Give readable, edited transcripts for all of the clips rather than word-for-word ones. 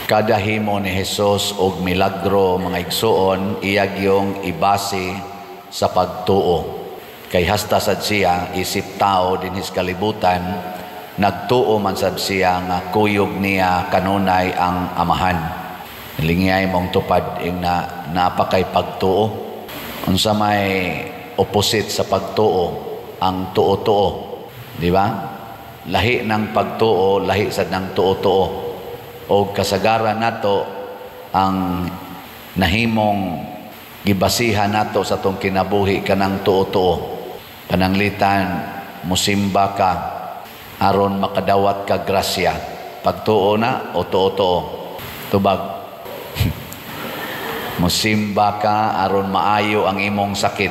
Kada himo ni Jesus og milagro, mga igsuon, iya gyung ibase sa pagtuo. Kay hasta sad siya isip tao dinhis kalibutan, nagtuo man sad siya nga kuyog niya kanunay ang Amahan. Lingiyay mong tupad ing na napakay pagtuo. Unsa may opposite sa pagtuo? Ang tuo-tuo, di ba? Lahi ng pagtuo, lahi sad ng tuo-tuo. O kasagaran nato ang nahimong gibasihan nato sa atong kinabuhi kanang tuo-tuo. Pananglitan musimba ka aron makadawat ka grasya. Pagtuo na o tuo-tuo? Tubag. Musimba ka aron maayo ang imong sakit.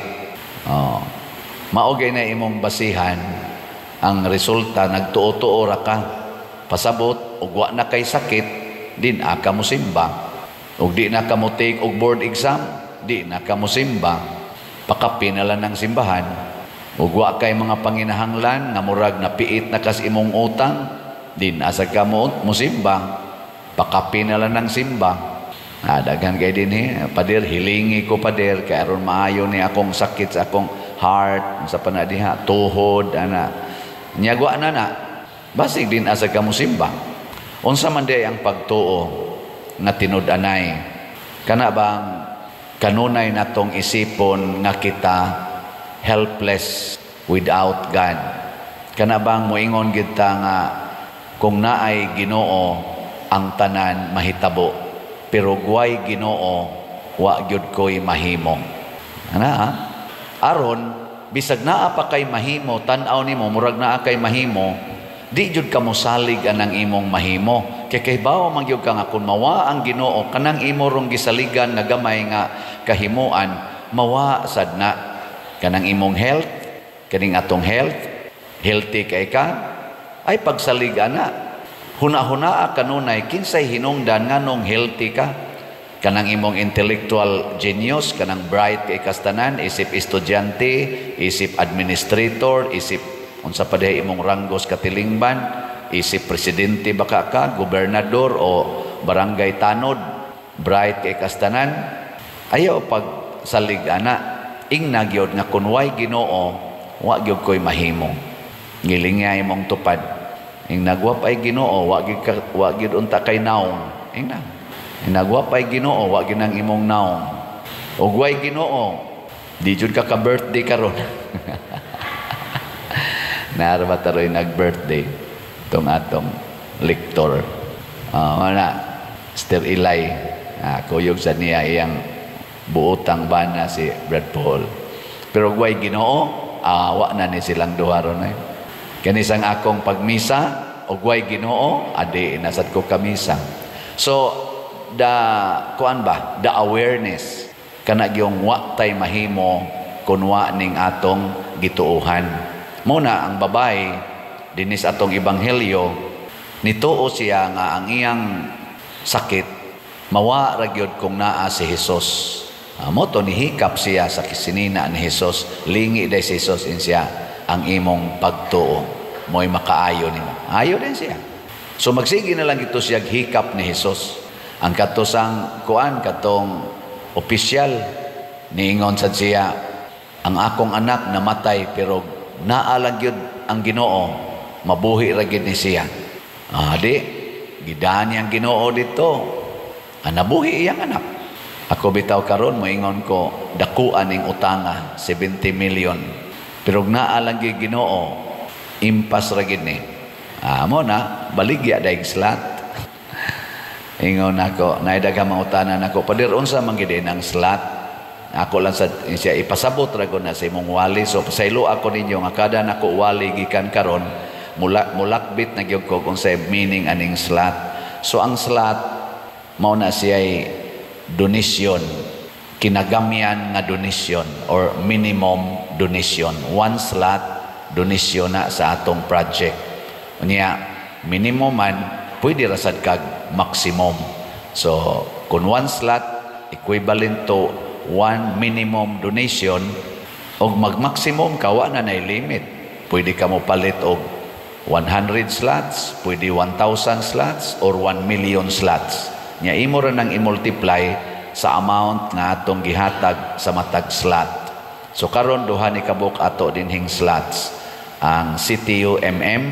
Oh. Mao na imong basihan, ang resulta nagtuo-tuo ra ka. Pasabot ug wa na kay sakit, di na ka musimba. Ug di na ka mo take og board exam, di na ka musimba. Pakapin na lang ng simbahan. Ug wa kay mga panginahanglan nga murag napiit na kas imong utang, di na sa ka mo musimba. Pakapin na lang ng simba. Ah, daghan kay dinhi, "Pader, hilingi ko, pader, kay aron maayo ni akong sakit sa akong heart," sa panadiha, tuhod, ana. Nyagwa na na. Basig din asa ka musimba. Unsa man di ang pagtuo nga tinud-anay? Kana bang kanunay natong isipon nga kita helpless without God? Kana bang moingon gid ta nga kung naay Ginoo, ang tanan mahitabo, pero gway Ginoo, wa gyud ko'y mahimo? Ana ha? Aron bisag naa pa kay mahimo, tan-aw nimo murag naa kay mahimo, di jud ka mosalig anang imong mahimo. Kay kahibaw man gyud ka nga kung mawa ang Ginoo, kanang imo rong gisaligan nga gamay nga kahimuan, mawa sad na. Kanang imong health, kaning atong health, healthy kay ka, ay pagsalig ana. Huna-hunaa kanunay kinsay hinungdan nganong healthy ka. Kanang imong intellectual genius, kanang bright kay kastanan, isip estudyante, isip administrator, isip unsa pa diay imong ranggos katilingban, isip presidente baka ka, gobernador o barangay tanod, bright kay kastanan, ayaw pag salig ana. Ingna gyud nga kun way Ginoo, wa gyud koy mahimo. Ngilingay mong tupad. Ing nagwa pay Ginoo, wa gyud wa gyud unta kay naong. Ingna. Ing nagwa pay Ginoo, wa gyud ang imong naong. Ug way Ginoo, di jud ka ka birthday karon. Naa ba taroy nag-birthday tong atong lector? Wala. Mr. Eli. Kuyog sa niya iyang buotang bana si Brad Paul. Pero way Ginoo, wa na ni silang duha ron eh. Kanisang akong pagmisa, ug way Ginoo, adi nasad ko kamisa. So, the kuan ba, the awareness kana gyung wa tay mahimo kun wa ning atong gituohan. Muna ang babae dinis atong ebanghelyo, nituo siya nga ang iyang sakit mawa ra gyud kung naa si Jesus. Mo to nihikap siya sa kisinina ni Jesus. "Lingi day si Jesus," in siya, "ang imong pagtuo mo'y makaayo nimo." Ayo din siya. So magsige na lang ito siya hikap ni Jesus. Ang katusang kuan, katong opisyal, niingon sad siya, "Ang akong anak namatay, pero naa lang gyud ang Ginoo, mabuhi ra gyud ni siya." Di gidaan ang Ginoo dito. Nabuhi iyang anak. Ako bitaw karon moingon ko, dakuan ning utanga, 70 million. Pero naa lang gyud Ginoo, impas ra gyud ni. Mo na baligya daig slot. Ingon ako, naay daghang mga utanan ako. "Pader, unsa man gyud ang slot?" Ako lang sa siya ipasabot ra ko na sa imong wali. So pasaylo ako ninyo nga kada nako wali gikan karon, mula mulakbit na gyud ko kung sa meaning aning slot. So ang slot mao na siya donation, kinagamyan nga donation or minimum donation. One slot donation na sa atong project. Unya minimum man, pwede ra sad kag maximum. So kung one slot equivalent to one minimum donation, og mag-maximum ka, wa na nay limit. Pwede ka mo palit og 100 slots, pwede 1,000 slots or 1 million slots. Nya imo ra nang i-multiply sa amount nga atong gihatag sa matag slot. So karon duha ni kabuok ato dinhing slots. Ang CTU MM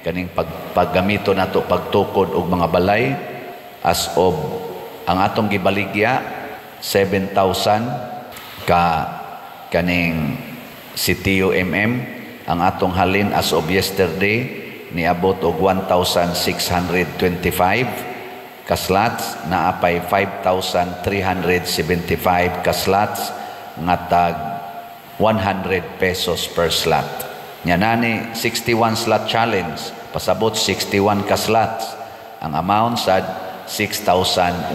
kaning paggamito nato pagtukod og mga balay, as of ang atong gibaligya 7,000 ka kaning CTU MM. Ang atong halin as of yesterday niabot og 1,625 ka slots, naa pay 5,375 ka slots nga tag 100 pesos per slot. Nya nani 61 slot challenge, pasabot 61 ka slots. Ang amount sad 6,100.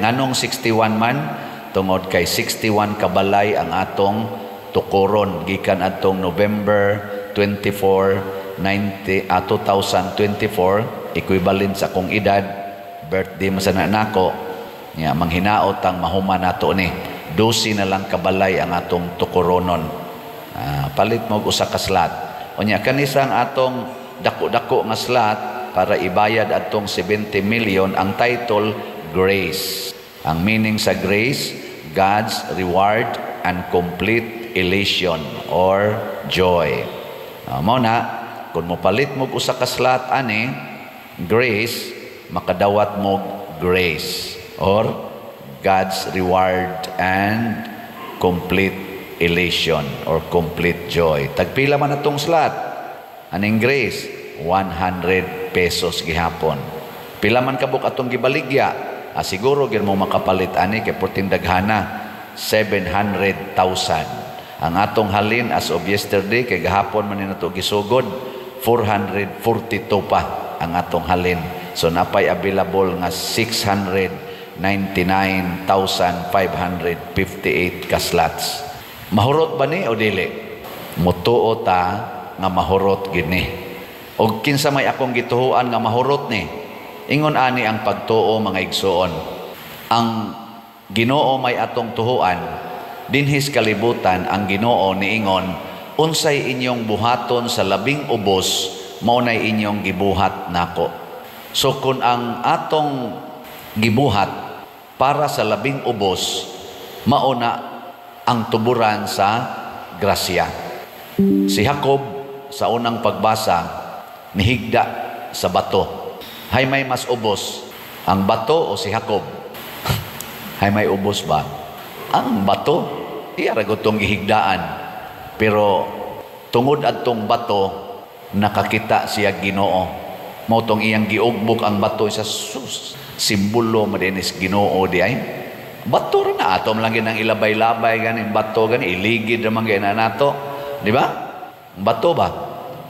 Nganong 61 man? Tungod kay 61 ka balay ang atong tukuron gikan adtong November 24 90, 2024, equivalent sa akong edad, birthday man sana nako. Nya manghinaot ang mahuman nato ni 12 na lang kabalay ang atong tukuronon. Palit mo og usa ka slot. Unya kanisang atong dako-dako nga slot para ibayad atong 70 million, ang title Grace. Ang meaning sa grace, God's reward and complete elation or joy. Mao na kung mopalit mo og usa ka slot ani grace, makadawat mo grace or God's reward and complete elation or complete joy. Tagpila man atong slot aning grace? 100 pesos gihapon. Pila man kabuk atong gibaligya? Siguro gyud mo makapalit ani kay perting daghana, 700,000. Ang atong halin as of yesterday, kay gahapon man ni nato gisugod, 442 pa ang atong halin. So napay available nga 699,558 ka slots. Mahurot ba ni o dili? Mutuo ta nga mahurot gini. Og kinsa may akong gituhuan nga mahurot ni? Ingon ani ang pagtuo, mga igsuon. Ang Ginoo may atong tuhuan dinhis kalibutan. Ang Ginoo niingon, "Unsay inyong buhaton sa labing ubos, mao nay inyong gibuhat nako." So kung ang atong gibuhat para sa labing ubos, mao na ang tuburan sa grasya. Si Jacob sa unang pagbasa nihigda sa bato. Hay may mas ubos, ang bato o si Jacob? Hay may ubos ba? Ang bato, iya ra gud tong gihigdaan. Pero tungod adtong bato, nakakita siya Ginoo. Mao tong iyang giugbok ang bato sa sus, simbolo man dinis Ginoo di ay. Bato ra na ato lang ginang ilabay-labay gani bato gani iligid ra man gani nato, di ba? Bato ba?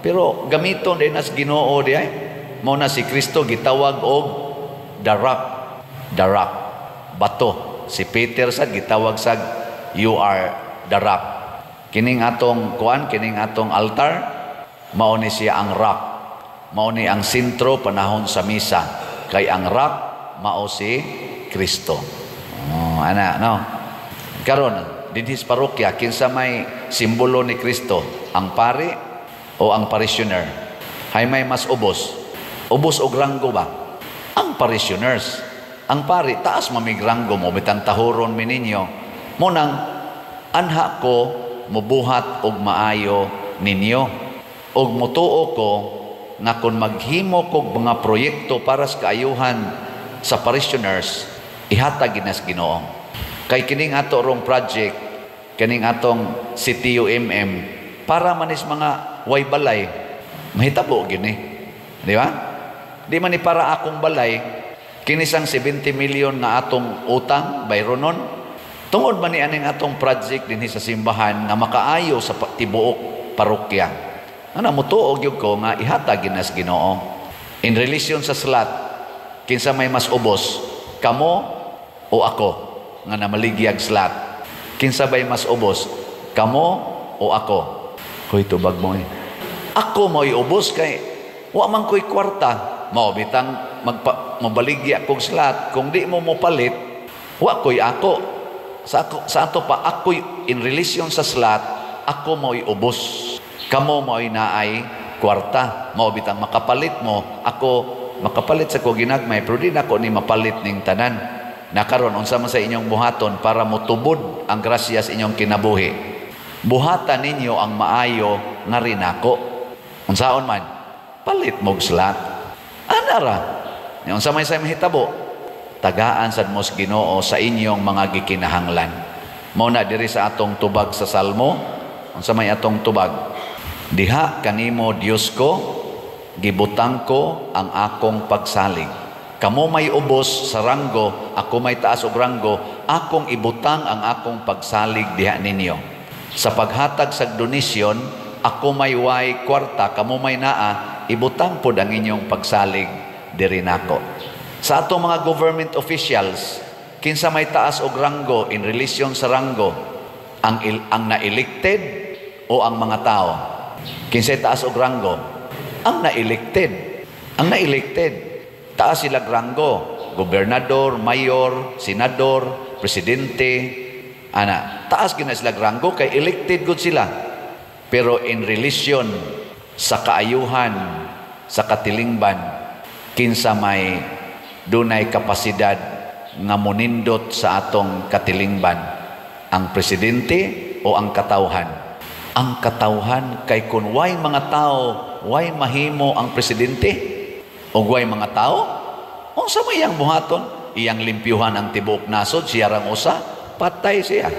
Pero gamiton din as Ginoo di ay. Mao na si Kristo gitawag og the rock, the rock, bato. Si Peter sad gitawag sag "You are the rock." Kining atong kuan, kining atong altar, mao ni siya ang rock. Mao ni ang sentro panahon sa misa. Kay ang rock mao si Kristo. Oh, ana no. Karon dinhi sa parokya, kinsa may simbolo ni Kristo, ang pari o ang parishioner? Hay may mas ubos? Ubos og ranggo ba? Ang parishioners. Ang pari, taas mamig ranggo mo, bitang tahuron mi ninyo. Mo nang anha ko mubuhat og maayo ninyo. Og mutuo ko nga kung maghimo kog mga proyekto para sa kaayuhan sa parishioners, ihatag ginas Ginoo. Kay kining ato rong project, kining atong CTUMM, para manis mga way balay, mahitabo gini. Di ba? Di man ni para akong balay, kinisang 70 million nga atong utang, bayronon. Tungod man ni aning atong project dinhi sa simbahan nga makaayo sa tibuok parokya. Ana mutuo gyud ko nga ihatag ginas Ginoo. In relation sa slot, kinsa may mas ubos, kamo o ako nga namaligyag slot? Kinsa bay mas ubos, kamo o ako? Hoy, tubag mo eh. Ako mo'y ubos kay wa man ko'y kwarta. Mao bitang mabaligya kog slot, kung di mo mopalit, wa ko'y ako. Sa ako, sa ato pa ako'y in relation sa slot, ako mo'y ubos. Kamo mo'y naay kwarta. Mao bitang makapalit mo, ako makapalit sa ko ginagmay, pero di nako ni mapalit ning tanan. Nakaron unsa man sa inyong buhaton para motubod ang grasya sa inyong kinabuhi? Buhatan ninyo ang maayo nga rinako. Unsaon man? Palit mog slot. Ana ra. Unsa may sa mahitabo? Tagaan sad mo sa Ginoo sa inyong mga gikinahanglan. Mao na diri sa atong tubag sa Salmo, unsa may atong tubag? Diha kanimo, Dios ko, gibutang ko ang akong pagsalig. Kamo may ubos sa ranggo, ako may taas og ranggo, akong ibutang ang akong pagsalig diha ninyo. Sa paghatag sa donasyon, ako may way kwarta, kamo may naa, ibutang pod ang inyong pagsalig diri nako. Sa atong mga government officials, kinsa may taas og ranggo in relation sa ranggo, ang na-elected o ang mga tao? Kinsay taas og ranggo? Ang na-elected. Ang na-elected. Taas sila ranggo. Gobernador, mayor, senador, presidente, ana. Taas gina sila ranggo kay elected gud sila. Pero in relation sa kaayuhan, sa katilingban, kinsa may dunay kapasidad nga monindot sa atong katilingban, ang presidente o ang katawhan? Ang katawhan, kay kun way mga tao, way mahimo ang presidente. O way mga tao, unsa may iyang buhaton? Iyang limpyuhan ang tibuok nasod, siya rang usa, patay siya.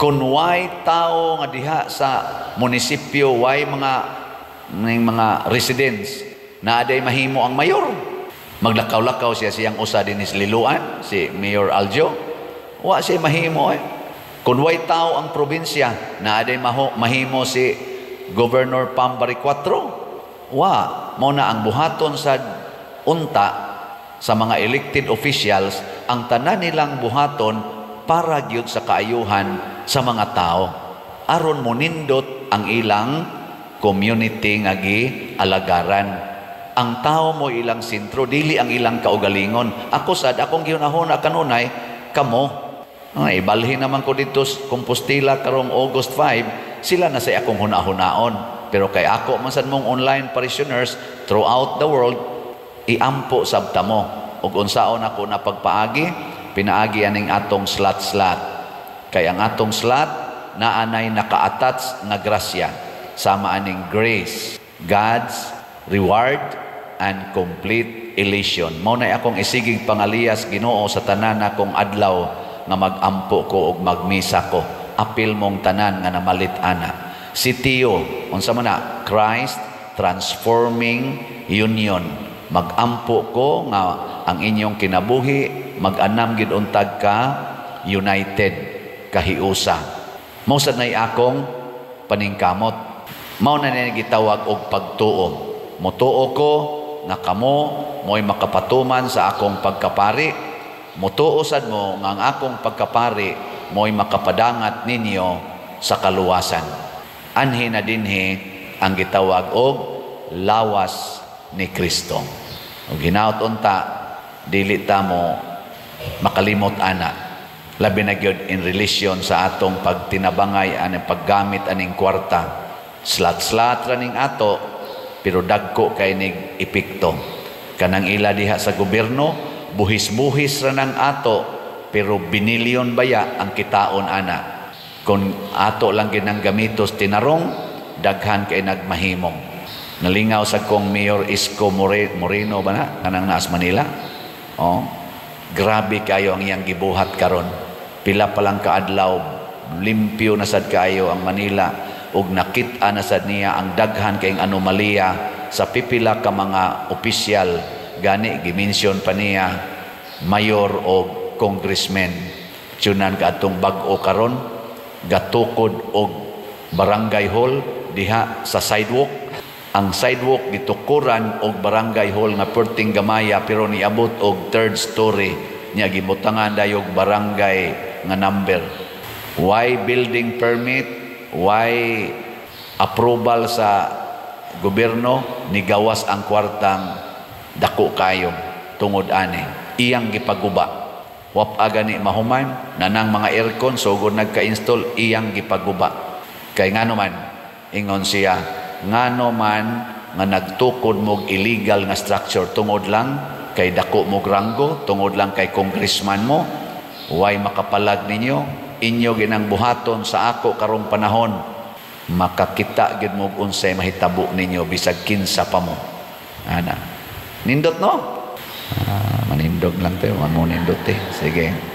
Kun way tao nga diha sa munisipyo, way mga ning mga residents, na aday mahimo ang mayor? Maglakaw-lakaw siya siyang usa dinis Liloan, si Mayor Aljo. Wa siya mahimo eh. Kung way tao ang probinsya, na aday mahimo si Governor Pam Baricuatro? Wa. Mao na ang buhaton sa unta sa mga elected officials, ang tanan nilang buhaton para gyud sa kaayuhan sa mga tao. Aron monindot ang ilang community nga gialagaran. Ang tao mo ilang sentro, dili ang ilang kaugalingon. Ako sad, akong gihunahuna kanunay, kamo. Ay, balhin naman ko dito sa Compostela karong August 5, sila na sa akong hunahunaon. Pero kay ako man sad mong online parishioners throughout the world, iampo sabta mo. Ug unsaon ako na pagpaagi, pinaagi aning atong slot-slot. Kay ang atong slot naanay naka-attach nga grasya sama aning grace, God's reward and complete elation. Mao na akong isigig pangaliyas Ginoo sa tanan akong adlaw nga magampo ko ug magmisa ko. Apil mong tanan nga namalit ana. Si Tio, unsa man na? Christ Transforming Union. Magampo ko nga ang inyong kinabuhi mag-anam gid untag ka united, kahiusa. Mao sad nay akong paningkamot. Mao na ni gitawag og pagtuo. Motuo ko nga kamo mo'y makapatuman sa akong pagkapari. Motuo sad mo nga ang akong pagkapari mo'y makapadangat ninyo sa kaluwasan. Anhi na dinhi ang gitawag og lawas ni Kristo. Ug hinaut unta dili ta mo makalimot ana. Labi na gyud in relation sa atong pagtinabangay aning paggamit aning kwarta. Slat-slat ra ning ato, pero dagko kay nig epekto. Kanang ila diha sa gobyerno, buhis-buhis ra nang ato, pero binilyon baya ang kitaon ana. Kung ato lang ginang gamitos tinarong, daghan kay nagmahimong. Nalingaw sa kong Mayor Isko Moreno ba na? Kanang naas Manila. Oh, grabe kayo ang iyang gibuhat karon. Pila pa lang kaadlaw, limpyo na sad kayo ang Manila ug nakit-a na sad niya ang daghan kayong anomalya sa pipila ka mga opisyal. Gani gimension pa niya mayor o congressman. Tsunan ka atong bag-o karon, gatukod og barangay hall diha sa sidewalk. Ang sidewalk gitukuran og barangay hall nga perting gamaya, pero niabot og third story niya, gibutangan dayog barangay nga number. Why building permit? Why approval sa gobyerno? Nigawas ang kwartang dako kayo tungod ani iyang gipaguba. Wap gani mahuman nanang mga aircon sugod nagka-install, iyang gipaguba. Kay ngano man, ingon siya, ngano man nga nagtukod mo'g illegal nga structure tungod lang kay dako mo'g ranggo, tungod lang kay congressman mo, way makapalag ninyo. Inyo ginang buhaton sa ako karong panahon, makakita gid mo unsay mahitabo ninyo bisag kinsa pa mo ana. Nindot, no? Ah, manindog lang tayo mo, nindot eh. Sige.